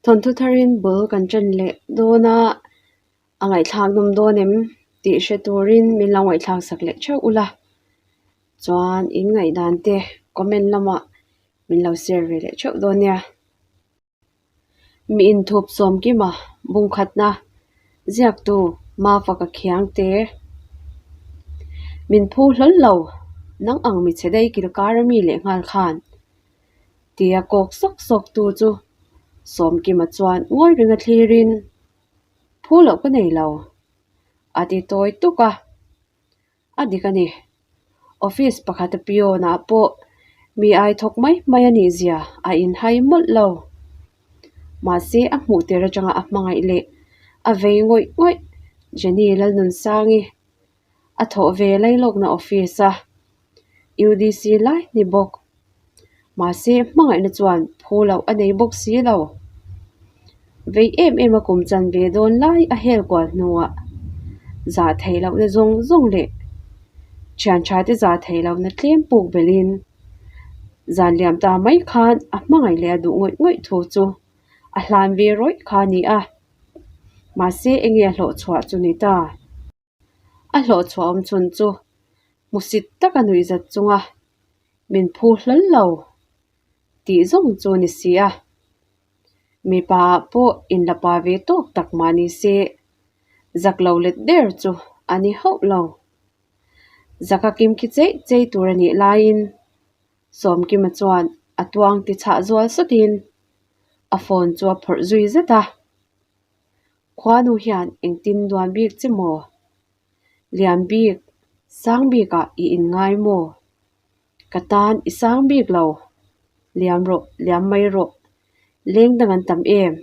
Thawnthu tharin bul kan ṭan leh dawn a, a ngaihthlak nawm dawn em tih hre turin min lo ngaihthlak sak leh theuh ula. Chuan in ngaihdan te comment lamah min lo share ve leh theuh dawn nia. Mi inthup sawmkima bungkhatna ziaktu Mafaka Khiangte Min phu hlawl lo, nang ang mi chhe dei kilkar a mi leh nghal khan tia kawk sawk sawk tu chu Sawmkima chuan ngawi ringa thlirin Phu loh ka nei lo a ti tawi tuk a. A dik a ni. Office pakhata peon ah pawh mi ai thawk mai mai a nih zia a inhai mawlh lo. Mahse a hmuh tir atanga a hmangaih leh a vei ngawih ngawih Jenny Lalnunsangi a thawh ve lailawkna office a UDC lai ni bawk. Mahse hmangaihna chuan phu loh a nei bawk si lo. Vei em em a kum chan ve dawn lai a hel kual hnuah zah theih lohna zawng zawng leh thian tha te zah theih lohna tlem puk belhin zan liam ta mai khan a hmangaih leh a duh ngawih ngawih thu chu a hlan ve rawih kha a ni a. Mahse enge a hlawh chhuah chu ni ta. A hlawh chhuah awm chhun chu hmusit taka nuih zat chunga min phu hlawl lo tih zawng chu ni si a. Mipa ah pawh inla pa ve tawk tak mah ni se zak lo let der chu a ni hauh lo. Zaka kim khi chei chei tur a nih laiin Sawmkima chuan a tuang ti chhah zual sawtin a phone chu a phawrh zui zet a. Khuanu hian engtin duan bik che maw? Lian bik, sang bikah i inngai maw? Ka tan i sang bik lo. Liam rawh, liam mai rawh. Leng dang an tam em?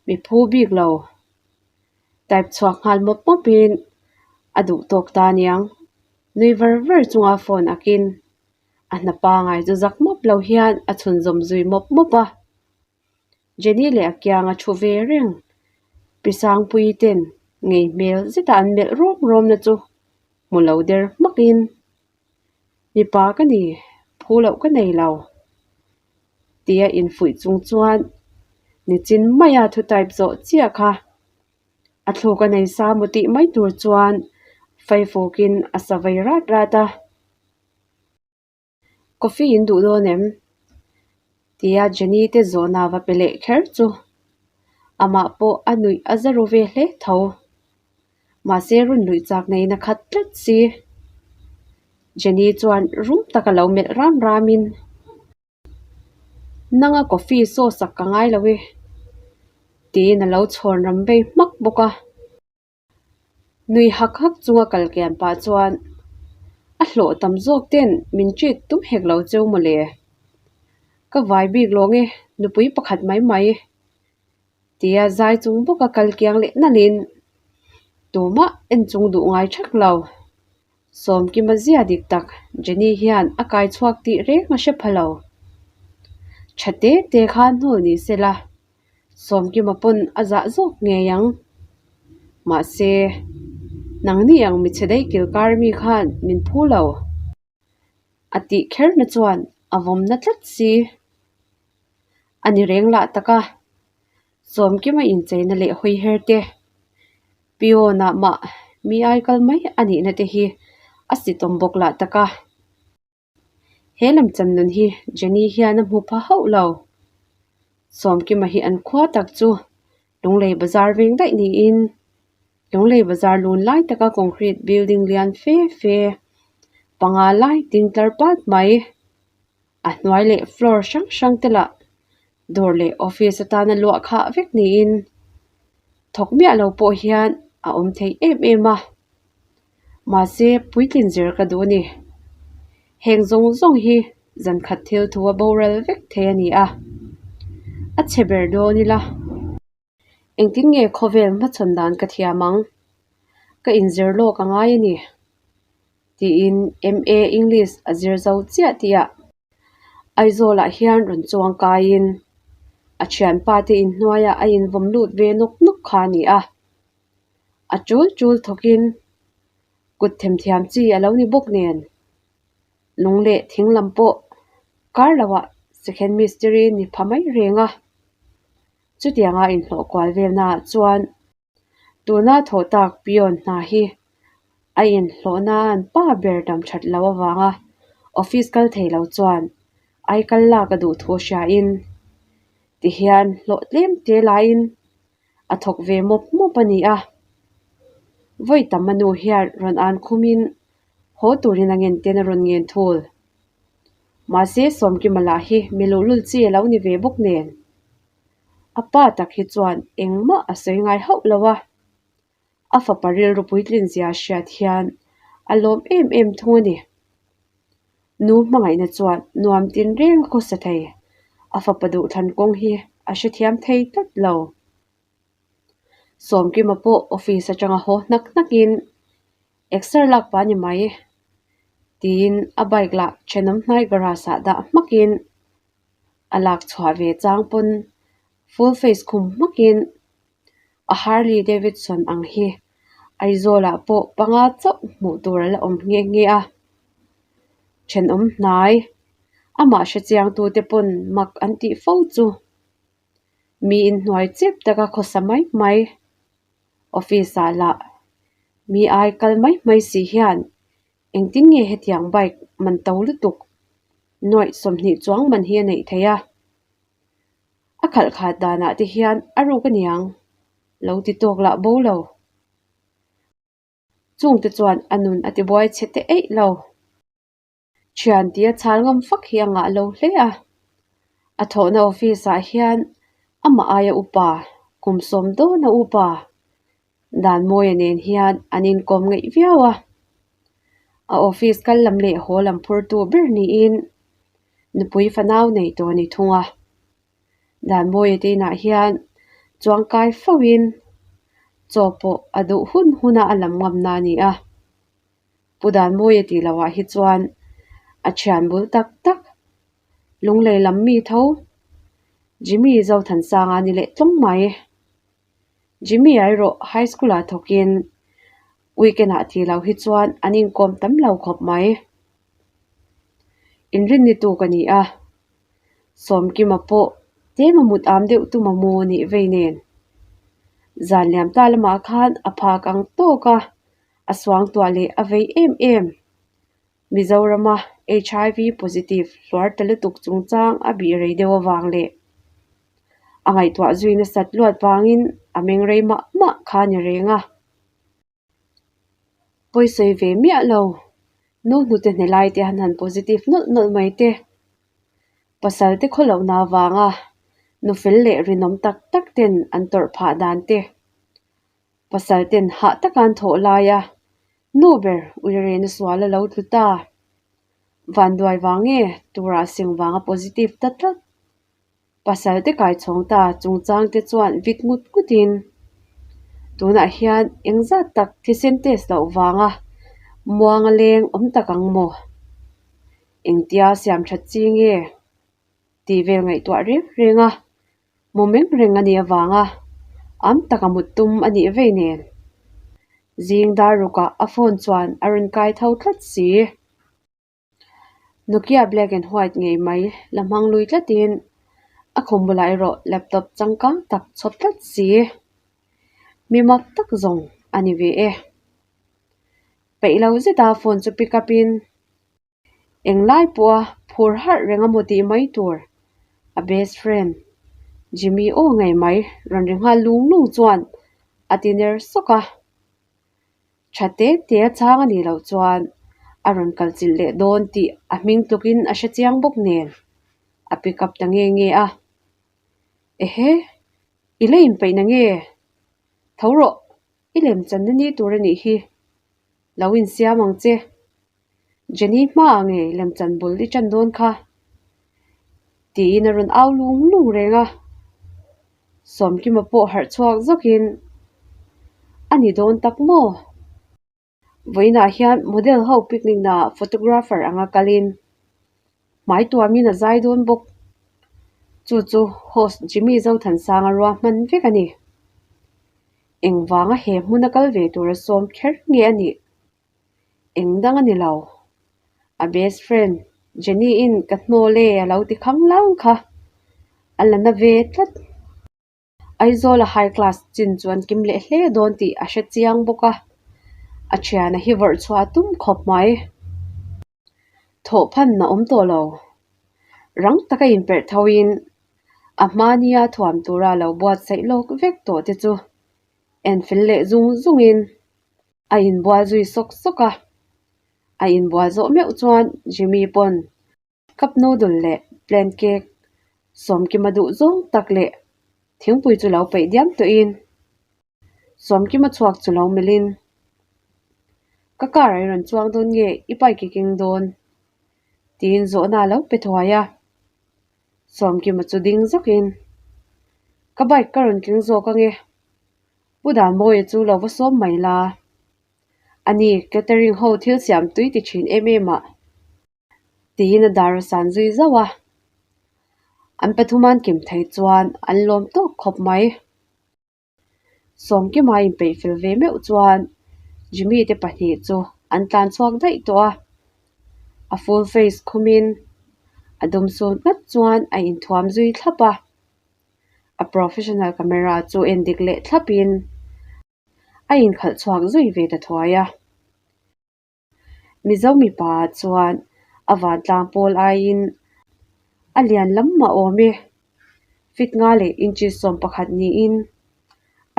Mi phu bik lo. Type chhuak nghal mawp mawpin a duh tawk ta aniang. Nui var var chunga phone akin a hna pangai chu zak mawp lo hian a chhunzawm zui mawp mawp a. Jenny leh a kianga thu ve reng Pi Sangpuii ten ngei hmel zeta an melh rawm rawm na chu hmu lo der hmakin, Mipa ka ni, phu loh ka nei lo tia infuih chung chuan nichin maia thu type zawh chiah kha a thluk a nei sa maw tih mai tur chuan faifukin a sa vei rat rat a. Coffee in duh dawn em? Tia Jenny te zawhna va pe leh kher chu amah pawh a nuih a za ru ve hle tho. Mahse run luih chak neihna khat tlat si. Jenny chuan rum taka lo melh ram ramin, Nanga coffee saw sak ka ngai lo e tiin a lo chhawn ram vei hmak bawk a. Nui hak hak chunga kal kian pah chuan a hlawh tam zawk ten min treat tum hek lo cheu mawle. Ka vai bik lawng e, nupui pakhat mai mai tia zai chung bawka kal kiang leh nalhin tumah en chung duh ngai thak lo. Sawmkima zia dik tak Jenny hian a kai chhuak tih reng a hre pha lo. Tha te te khan hnawl ni sela. Sawmkima pawn a zah zawk ngei ang. Mahse, nangni ang michhe daih kilkar mi khan min phu lo. A tih kherna chuan a vawmna tlat si. A ni reng lah tak a, Sawmkima incheina leh hawi her te, Piona mah mi ai kal mai a nihna te hi a sitawm bawk lah tak a. He lam chan nun hi Jenny hian a hmu pha hauh lo. Sawmkima hi an khua tak chu Lunglei bazar veng daih niin Lunglei bazar lun lai taka concrete building lian fe fe panga lai ding tlar pat mai. A hnuai leh floor hrang hrang te lah dawr leh office atana luah khah vek niin thawk miah lo pawh hian a awm thei em em a. Mahse puitlin zir ka duh a ni. Heng zawng zawng hi zan khat thil thu a boral vek thei a ni a, a chhe ber dawn ila. Engtin nge khawvel hmachhawn dan ka thiam ang? Ka inzir lawk a ngai a ni tiin MA English a zir zo chiah tihah Aizawlah hian rawn chuang kaiin a thianpa te inhnuaiah a invawm lut ve nawk nawk kha a ni a. A tul tul thawkin kut themthiam chi a lo ni bawk nen lung leh thing lam pawh kar loah second mistiri ni pha mai reng a. Chutianga inhlawh kual velnaah chuan tuna thawh tak peon hna hi a inhlawhna'n pa ber dam that loh avanga office kal thei lo chuan ai kal lak a duh thu hriain tihian hlawh tlem te laiin a thawk ve mawp mawp a ni a. Vawi tam a nu hian rawn an khumin haw turin a ngen ten a rawn ngen thul. Mahse Sawmkima lah hi mi luhlul chi a lo ni ve bawk nen. A pa tak hi chuan engmah a sawi ngai hauh lo a, a fapa rilru puitlin zia hriat hian a lawm em em thung a ni. Nu hmangaihna chuan nuam tin reng a khawsa thei, a fapa duhthlan kawng hi a hrethiam thei tlat lo. Sawmkima pawh office atanga haw hnak hnakin exer lak pah a ni mai tiin a bike lah thenawm hnai garage ah dah hmakin a lak chhuah ve chang pawn full face khum hmakin a Harley Davidson ang hi Aizawl ah pawh panga chauh hmuh tur a la awm nghe nghe a, thenawm hnai amah hrechiang tute pawn mak an tih fo chu. Mi inhnuai chep taka khawsa mai mai office ah lah mi ai kal mai mai si hian engtin nge hetiang bike man to lutuk nuaih 20 chuang man hi a neih theih a, a khalh khat danah te hian a ruk aniang lo ti tawk lah bo lo. Chungte chuan a nun a tibuai chhe teh eih lo. Thian tia chhal ngam fak hi a ngah lo hle a, a thawhna office ah hian amah aia upa, kum sawm dawna upa Danmawia nen hian an inkawm ngaih viau a, a office kal lam leh haw lam phurtu ber niin nupui fanau nei tawh a ni thung a. Danmawia te inah hian chuangkai fo in chaw pawh a duh hun huna a lam ngamna a ni a. Pu Danmawia tih loh ah hi chuan a thian bul tak tak Lunglei lam mi tho Jimmy Zothansanga a ni leh tlawng mai. Jimmy a erawh high school ah thawkin weekend ah tih loh hi chuan an inkawm tam lo khawp mai. Inrinni tuk a ni a, Sawmkima pawh tlem a mut am deuh tum a mu nih vei nen. Zan liam ta lamah khan a phak ang tawk a, a suangtuah leh a vei em em. Mizorama HIV positive hluar ta lutuk chungchang a bih rei deuh avang leh a ngaihtuah zui nasat luat vangin a meng rei mah mah kha a ni reng a. Pawisawi ve miah lo, nu hnute hne lai te han han positive nawlh nawlh mai te, pasal te khawlohna avanga nu fel leh rinawm tak tak ten an tawrh phah dan te, Pasal ten hah taka an thawh laia nu ber uirena sual a lo tlu ta. Vanduai vang nge tura seng vanga positive ta tlat. Pasal te kai chhawng ta chungchang te chuan vit ngut ngut in tunah hian engzat tak thisen test loh vanga muanga leng awm tak ang maw? Engtia siam that chi nge? Tih vel ngaihtuah reng reng a. Mu meng reng a nih avanga am taka mut tum a nih vei nen. Zing dar rukah a phone chuan a rawn kai tho tlat si. Nokia black and white ngei mai la hmang lui tlatin a khum bulah erawh laptop changkang tak chhawp tlat si. Mi mak tak zawng a ni ve e. Peih lo zeta phone chu pick up in. Englai pawha phur harh reng a maw tih mai tur a best friend Jimmy aw ngei mai rawn ri nghal lung lung chuan a ti ner sawk a. Tha te te a chhang a nih loh chuan a rawn kal chilh leh dawn tih a hming tlukin a hre chiang bawk nen a pick up ta nge nge a. Ehe, i la inpeih na nge? Tho rawh, i lemchanna ni tur a nih hi. Lo insiam ang che. Jenny hmaah nge lemchan bul i ṭan dawn kha? Tiin a rawn au lung lung reng a. Sawmkima pawh harh chhuak zawkin, A ni dawn tak maw? Vawiinah hian model ho picnic naah photographer anga kalin hmai tuamin a zai dawn bawk. Chu chu host Jimmy Zothansanga ruahman vek a ni. Engvanga he hmuna kal ve tura sawm kher nge a nih? Eng dang a ni lo. A best friend Jenny in ka hnawl e a lo ti khang lang kha. A la na ve tlat. Aizawla high class chin chu an kim leh hle dawn tih a hre chiang bawk a, a thiana hi vawrh chhuah a tum khawp mai. Thawhphan a awm tawh lo. Rang taka inperh thoin a hmania thuam tura lo buatsaih lawk vek tawh te chu enfel leh zung zungin a inbual zui sawk sawk a. A inbual zawh meuh chuan Jimmy pawn cup noodle leh plain cake Sawmkima duh zawng tak leh thingpui chu lo peih diam tawhin Sawmkima chhuak chu lo melhin, Ka car ah i rawn chuang dawn nge i bike i keng dawn? tiin zawhna a lo pe thuai a. Sawmkima chu ding zawkin, Ka bike ka rawn keng zawk ange, Pu Danmawia chu lo va sawm mai la. Ani, catering ho thil siam tui ti thin em em ah. Tiin a dar a san zui zauh a, an pathuman kim thei chuan an lawm tawk khawp mai. Sawmkima inpeih fel ve meuh chuan Jimmy te pahnih chu an tlan chhuak daih tawh a, a full face khumin a dum sawn ngat chuan a inthuam zui thlap a, a professional camera chu en dik leh thlapin a inkhalh chhuak zui ve ta thuai a. Mizo mipa ah chuan a vantlang pawl aiin a lian lam mah awm e. Fit nga leh inches 11 niin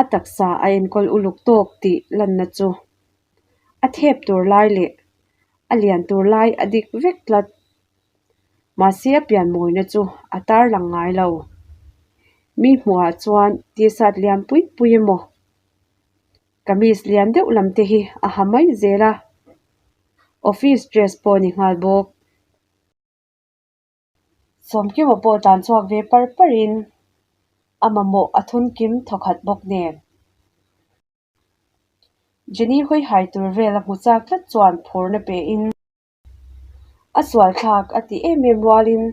a taksa a enkawl uluk tawk tih lanna chu a thep tur lai leh a lian tur lai a dik vek tlat. Mahse a pian mawina chu a tarlang ngai lo. Mi hmuhah chuan t-shirt lian pui pui emaw Kamis lian deuh lam te hi a ha mai zel a, office dress pawh a ni nghal bawk. Sawmkima pawh tlan chhuak ve par par in a mamawh a thun kim thawkhat bawk nen. Jenny hawi hai tur vel a hmu chak tlat chuan phurna pe in. A sual thlak a ti em em rualin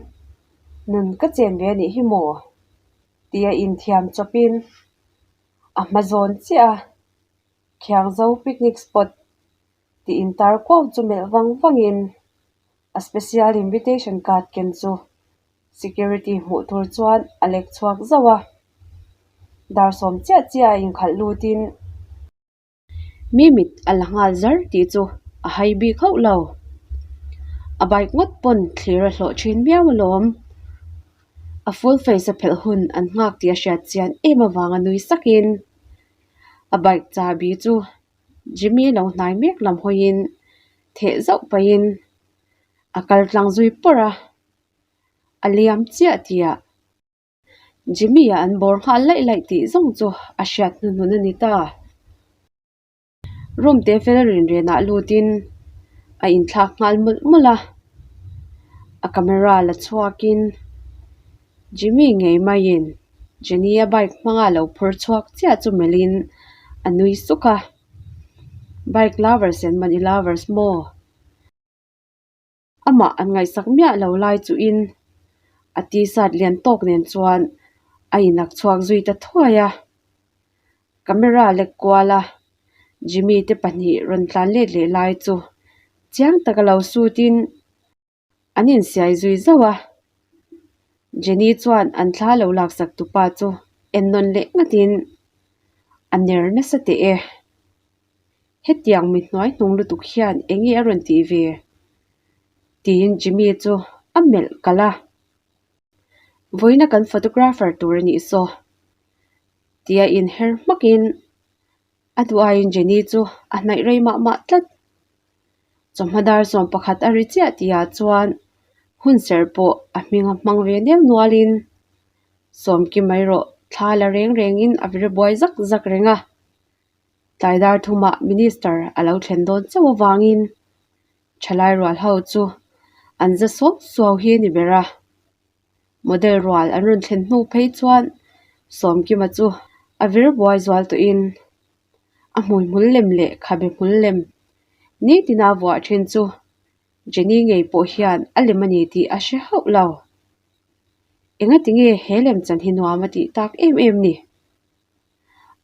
nun ka chen ve anih hi maw? Tia inthiam chawpin a hma zawn chiah a, Khiangzo picnic spot tih intar kuau chu melh vang vangin a special invitation card ken chu security hmuh tur chuan a lek chhuak zauh a, dar sawm chiah chiah a inkhalh lutin. Mi mit a la nghal zar tih chu a hai bik hauh lo. A bike ngawt pawn thlir a hlawh thin viau alawm. A full face a phelh hun an nghak tih a hriat chian em avanga nui sakin a bike chahbi chu Jimmy lo hnai mek lam hawiin theh zauh pahin a kal tlang zui pawrh a, a liam chiah tihah. Jimmy-a an bawr nghal laih laih tih zawng chu a hriat hnuhnun a ni ta. Room te fel rinrenah lutin a inthlak nghal mawlh mawlh a, a camera la chhuakin Jimmy ngei maiin Jenny-a bike hmanga lo phur chhuak chiah chu melhin a nui suk a, Bike lovers and money lovers maw? Amah an ngaihsak miah lo lai chuhin a t-shirt lian tawk nen chuan a inak chhuak zui ta thuai a. Camera lek kual a Jimmy te pahnih rawn tlan let leh lai chu chiang taka lo sutin an insiai zui zauh a. Jenny chuan an thla lo laksak tupa chu en nawn leh ngatin a ner nasa teh e. Hetiang mi hnuai hnung lutuk hian eng nge a rawn tih ve? tiin Jimmy chu a melh kalh a. Vawiina kan photographer tur a nih saw tia inher hmakin a duh aiin Jenny chu a hnaih rei mah mah tlat. Chawhma dar 11 a ri chiah tihah chuan hunserh pawh a hming a hmang ve nel nualin sawmki mai rawh thla la reng rengin a vir buai zak zak reng a. Tlai dar thumah Minister a lo thlen dawn chauh avangin thalai rual ho chu an za suau suau hi a ni ber a. Model rual an rawn thlen hnu phei chuan Sawmkima chu a vir buai zual tawhin a hmuihmul lem leh khabe hmul lem nitina vuah thin chu Jenny ngei pawh hian a lem a ni tih a hre hauh lo. Engati nge he lemchan hi nuam a tih tak em em ni?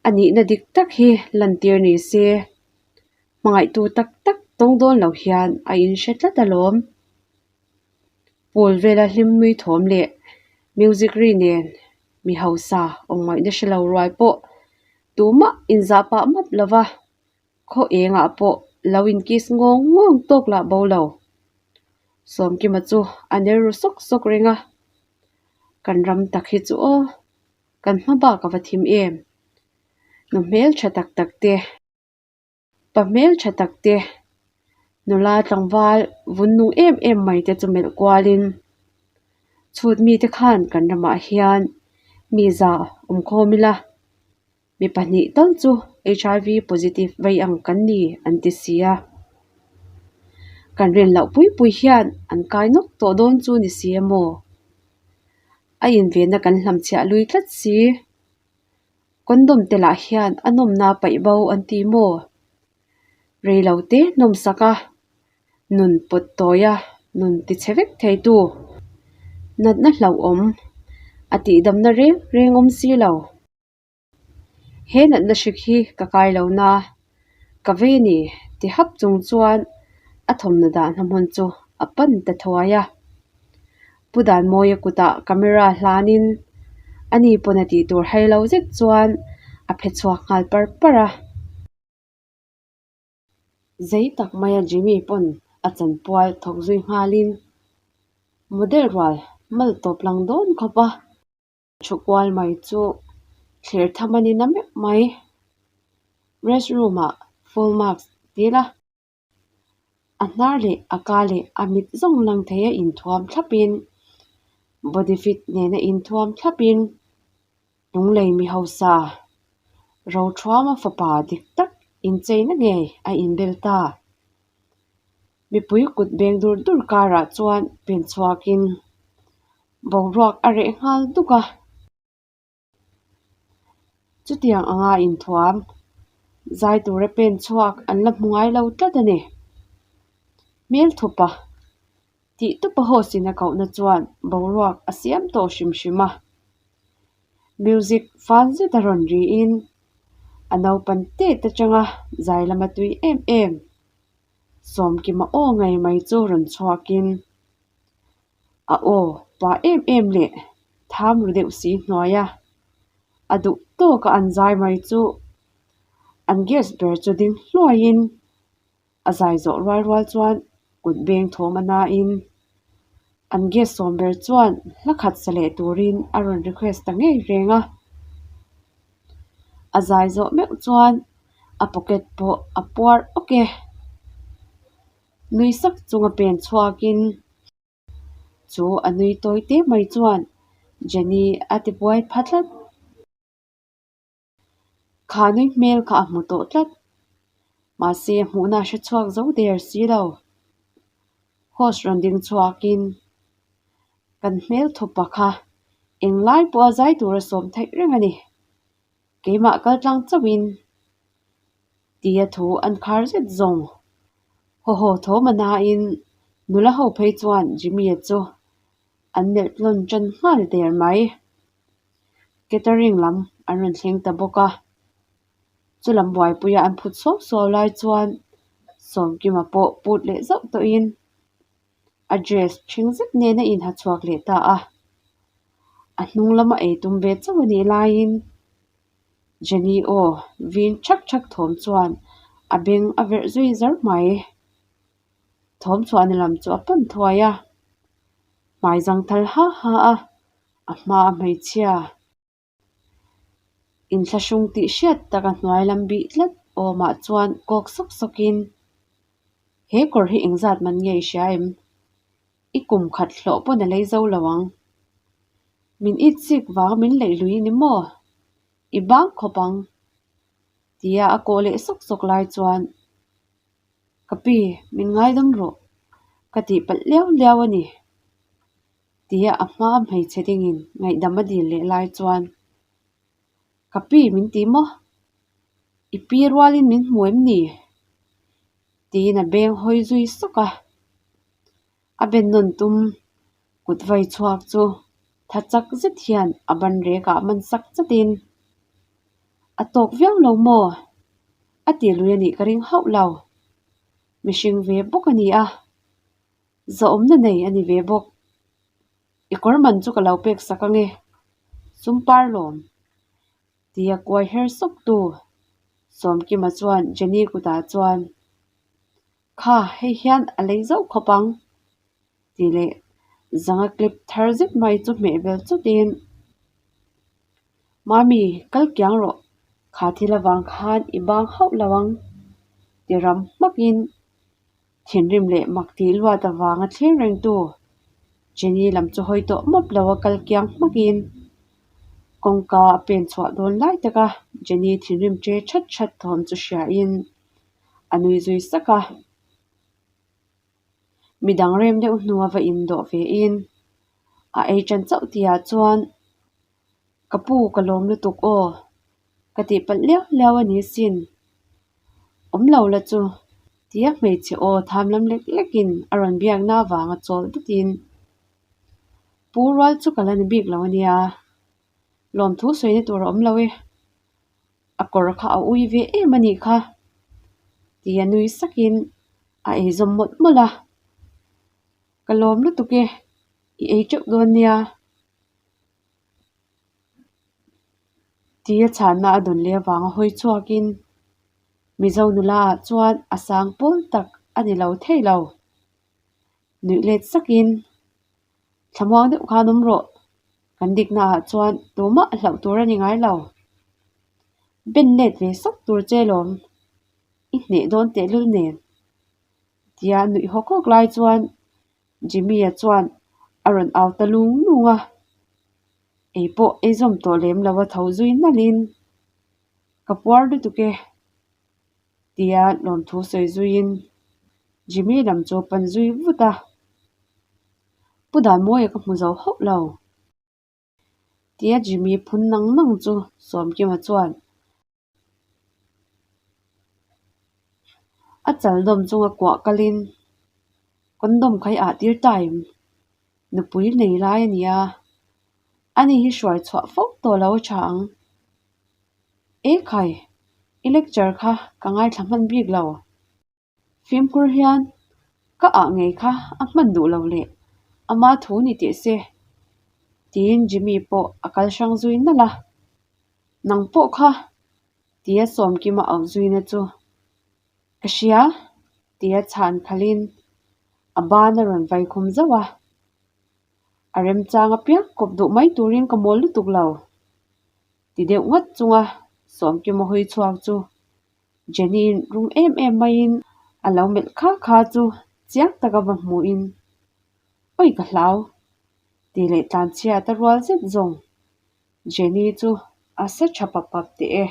A nihna dik tak hi lantir ni se, hmangaihtu tak tak tawng dawn lo hian a inhre tlat alawm. Pool vela hlim nui thawm leh music ri nen Mi hausa awm ngaihna hre lo rual pawh tumah inzah pah map lova khaw engah pawh lo inkiss ngawng ngawng tawk lah bo lo. Sawmkima chu a ner ru sawk sawk reng a, Kan ram tak hi chu aw, kan hma bak a va thim em? Nu hmeltha tak tak te. Pa hmeltha tak te, nula tlangval vun nung em em mai te chu melh kualin chhut mite khan kan ramah hian mi za awm khawm ila, mi pahnih tal chu HIV positive vei ang kan ni an ti si a. Kan rin loh pui pui hian an kai nawk tawh dawn chu ni si emaw? A invenna kan hlamchhiah lui tlat si. Condom te lah hian a nawmna paih bo an ti maw? Rei lo te nawm sak a, nun pawt tawi a, nun ti chhe vek thei tu. Natna hlauhawm a tihdamna reng reng awm si lo. He natna hrik hi ka kai lo na, ka vei a ni ti hap chung chuan a thawmhnaw dahna hmun chu a pan ta thuai a. Pu Danmawia kutah camera hlanin ani pawn a tih tur hai lo zet chuan a phe chhuak nghal par par a. Zei tak maia Jimmy pawn a chanpual thawk zui nghalin model rual mal tawp lang dawn khawp a. Thu kual mai chu thlir tham a ni na meuh mai. Rest room ah full marks dil a. A hnar leh a ka leh a mit zawng lang thei a inthuam thlapin body fit nena inthuam thlapin lunglei mi hausa Rothuama fapa dik tak incheina ngei a inbel ta. Mipui kut beng dur dur karah chuan pen chhuakin boruak a reh nghal duk a. Chutiang anga inthuam zai tura pen chhuak an la hmu ngai lo tlat a ni. Hmelthupa tih tupa host in a kohna chuan boruak a siam tawh hrim hrim a. Music fan zet a rawn riin a naupan tet atanga zai lama tui em em Sawmkima aw ngei mai chu rawn chhuakin A aw pa em em leh tham ru deuh si hnuai a, a duh tawk a an zai mai chu an guest ber chu ding hluaiin a zai zawh rual rual chuan kut beng thawm a nain an guest sawm ber chuan hla khat sa leh turin a rawn request ta ngei reng a. A zai zawh meuh chuan a pocket pawh a puar awk e. Nui sak chunga pen chhuakin chu a nui tawi te mai chuan Jenny a ti buai pha tlat. Kha nui hmel kha a hmu tawh tlat. Mahse hmuhna a hre chhuak zo der si lo. Host rawn ding chhuakin kan hmel thupa kha englai pawha zai tura sawm theih reng a ni. Keimah kal tlang chauhin tia thu an khar zet zawng. Haw haw tho manain nula ho phei chuan Jimmy-a chu an melh tlawn tan nghal der mai. Catering lam an rawn thleng ta bawk a, chu lam buaipuia an phut suau suau lai chuan Sawmkima pawh put leh zauh tawhin a dress ṭhing zet nen a inha chhuak leh ta a. A hnung lama ei tum ve chauh a nih laiin Jenny aw vin ṭhak ṭhak thawm chuan a beng a verh zui zar mai. Thawm chhuahna lam chu a pan thuai a, hmai zang thal ha ha a, a hma a hmeichhia. Inthlahrung tih hriat tak a hnuai lam bih tlat awmah chuan kawk sawk sawkin, He kawr hi engzat man nge i hria em? I kum khat hlawh pawn a lei zo lo ang. Min it chik vang min leih lui ni maw? I bang khawp ang. Tia a kawh leh sawk sawk lai chuan, Ka pi, min ngaidam rawh. Ka tihpalh liau liau a ni. Tia a hma hmeichhe dingin ngaihdam a dil leh lai chuan, Ka pi min ti maw? I pi rualin min hmu em ni? Tiin a beng hawi zui sawk a. A ben nawn tum kut vai chhuak chu tha chak zet hian a ban rekah man sak chatin, A tawk viau lo maw? A ti lui a nih ka ring hauh lo. Mihring ve bawk a ni a. Zawhawmna nei a ni ve bawk. I kawr man chu ka lo pek sak ange. Sumpar lawm tia kuai her sawk tu Sawmkima chuan Jenny kutah chuan, Kha, hei hian a lei zauh khawp ang tih leh zanga clip thar zet mai chu hmeh vel chutin, Mami, kal kiang rawh, kha thil avang khan i bang hauh lo ang ti ram hmakin Thinrim leh mak tih luat avanga thlir rengtu Jenny lam chu hawi tawh mawp lo a kal kiang hmakin kawngka a pen chhuah dawn lai taka Jenny thinrim che that that thawm chu hriain a nui zui sak a. Midang rem deuh hnua va indawh vein a ei tan chauh tihah chuan Ka pu ka lawm lutuk aw, ka tih palh liau liau a ni sin. Awm lo la chu tia hmeichhe aw tham lam lek lekin a rawn biakna avanga chawl dutin Pu rual chu ka la ni bik lo a nia, lawmthu sawina tur a awm lo e, a kawr kha a ui ve em a nih kha tia nui sakin a eizawm mawlh mawlh a, ka lawm lutuk e, i ei teuh dawn nia. Tia chhanna a dawn leh avanga hawi chhuakin Mizo nula ah chuan a sang pawl tak a ni lo thei lo. Nuih let sakin thlamuang deuh khan awm rawh, kan dikna ah chuan tumah hlauh tur a ni ngai lo. Ben let ve sawk tur che lawm, i hneh dawn tehlul nen tia nuih hawk hawk lai chuan Jimmy-a chuan a rawn au ta lung lung a, ei pawh ei zawm tawh lem lo a tho zui nalhin, Ka puar lutuk e tia lawmthu sawi zuiin Jimmy lam chu a pan zui vut a, Pu Danmawia ka hmu zo hauh lo. Tia Jimmy phun nang nang chu Sawmkima chuan A chal dawm chunga kuah kalin condom kha i ah tir ta em? Nupui nei lai a nia, ani hi hruai chhuah fo tawh lo a tha ang. E khai, i lecture kha ka ngaithla hman bik lo. Fimkhur hian ka ah ngei kha a hman duh lo leh ama thu ni teh se tiin Jimmy pawh a kal hrang zui nalh a, Nang pawh kha tia Sawmkima auh zuina chu ka hria tia chhan khalhin a ban a rawn vai khum zauh a, a remchang apiang kawp duh mai turin ka mawl lutuk lo ti deuh ngawt chunga Sawmkima hawi chhuak chu Jenny-in rum em em maiin a lo melh kha kha chu chiang taka va hmuhin, Awi ka hlau! tih leh tlanchhiat a rual zet zawng. Jenny chu a sa tha pap pap teh e.